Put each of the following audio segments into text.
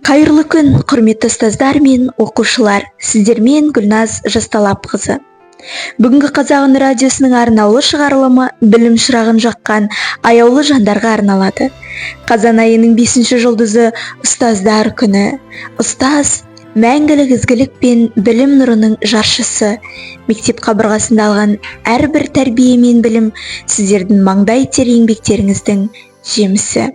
Қайырлы күн, құрметті ұстаздар мен оқушылар. Сіздермен Гүлназ Жасталапқызы. Бүгінгі Қазақ үні радиосының арнаулы шығарылымы білім шырағын жаққан аяулы жандарға арналады. Қазан айының 5-ші жұлдызы ұстаздар күні. Ұстаз мәңгілік ізгілік пен білім нұрының жаршысы. Мектеп қабырғасында алған әрбір тәрбие мен білім сіздердің маңдай тер еңбектеріңіздің жемісі.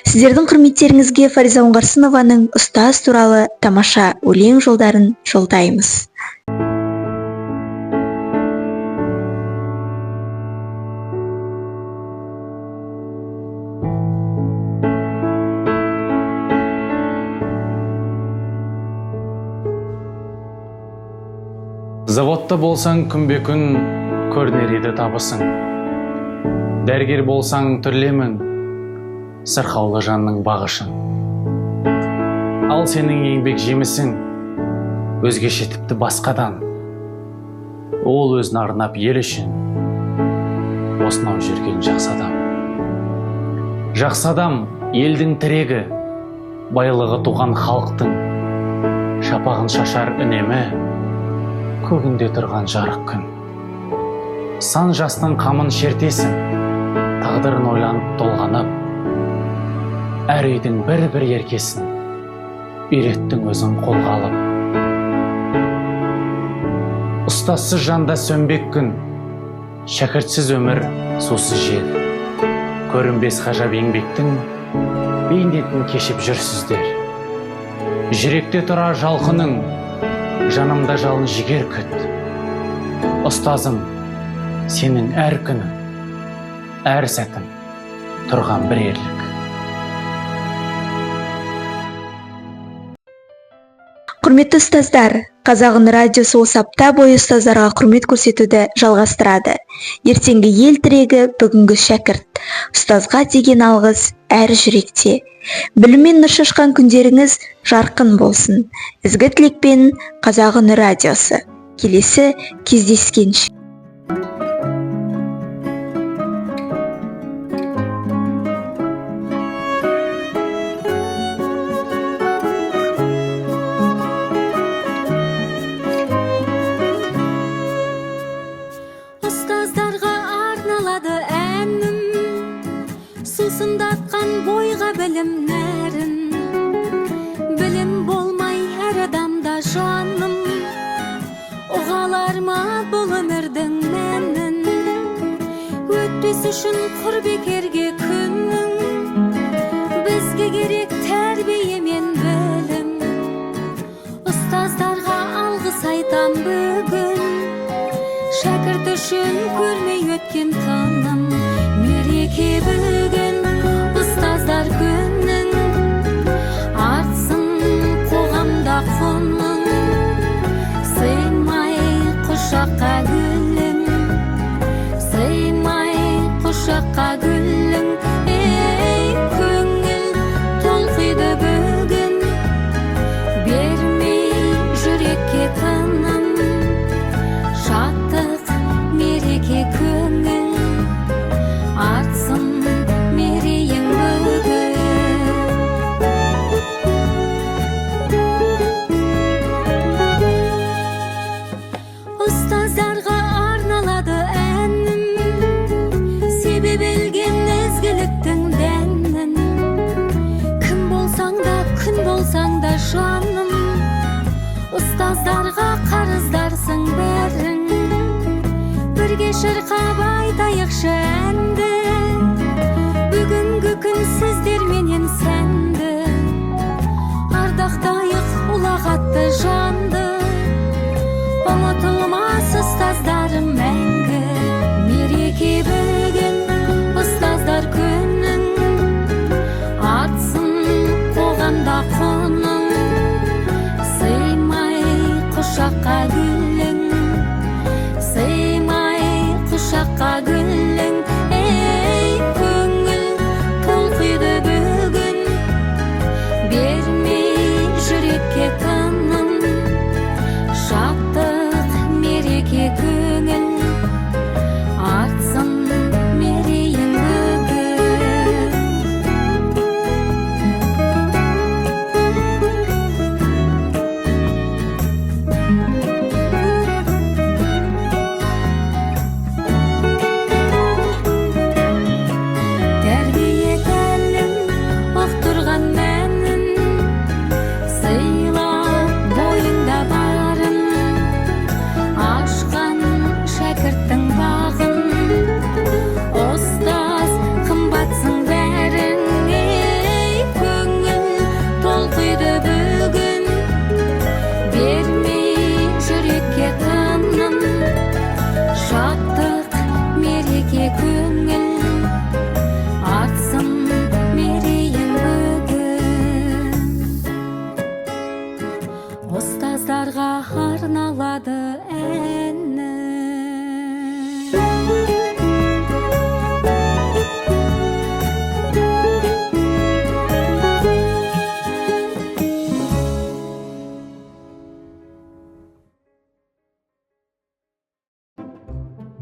Сіздердің құрметтеріңізге Фариза Оңғарсынованың ұстаз туралы тамаша өлең жолдарын жолдаймыз. Заводта болсаң күнбе-күн көрінер еді табысың. Дәрігер болсаң түрлемін, сырқаулы жанның бағышын. Ал сенің еңбек жемісің өзгеше тіпті басқадан. Ол өзін арнап ел үшін осынау жүрген жақсы адам. Жақсы адам елдің тірегі, байлығы туған халықтың. Шапағын шашар үнемі, көгінде тұрған жарық күн. Сан жастың қамын шертесің, тағдырын ойланып толғанып. Әр үйдің бір-бір еркесін үйреттің өзің қолға алып. Ұстазсыз жанда сөнбек күн, шәкіртсіз өмір сусыз жел. Көрінбес ғажап еңбектің бейнетін кешіп жүрсіздер. Жүректе тұрар жалқының, жанымда жалын жігер күт. Ұстазым, сенің әр күнің, әр сәтің тұрған бір ерлік. Құрметті ұстаздар, Қазақ үні радиосы осы апта бойы ұстаздарға құрмет көрсетуді жалғастырады. Ертеңгі ел тірегі, бүгінгі шәкірт. Ұстазға деген алғыс әр жүректе. Біліммен нұр шашқан күндеріңіз жарқын болсын. Ізгі тілекпен Қазақ үні радиосы. Келесі кездескенше. Ұстаздарға арналады әнім, сусындатқан бойға білім нәрін. Білім болмай әр адамда жаным, ұға алар ма бұл өмірдің мәнін? Өтпес үшін құр бекерге күнің, бізге керек тәрбие мен білім. Ұстаздарға алғыс айтам бүгін, шәкірт үшін көрмей өткен тыным. Мереке бүгін ұстаздар күнің, артсын қоғамда құның. Сыймай құшаққа гүлің, сыймай құшаққа гүлің. Ей, көңіл толқиды бүгін, бермей жүрекке тыным. Шаттық мереке көңіл, артсын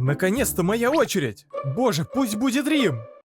Наконец-то моя очередь! Боже, пусть будет Рим!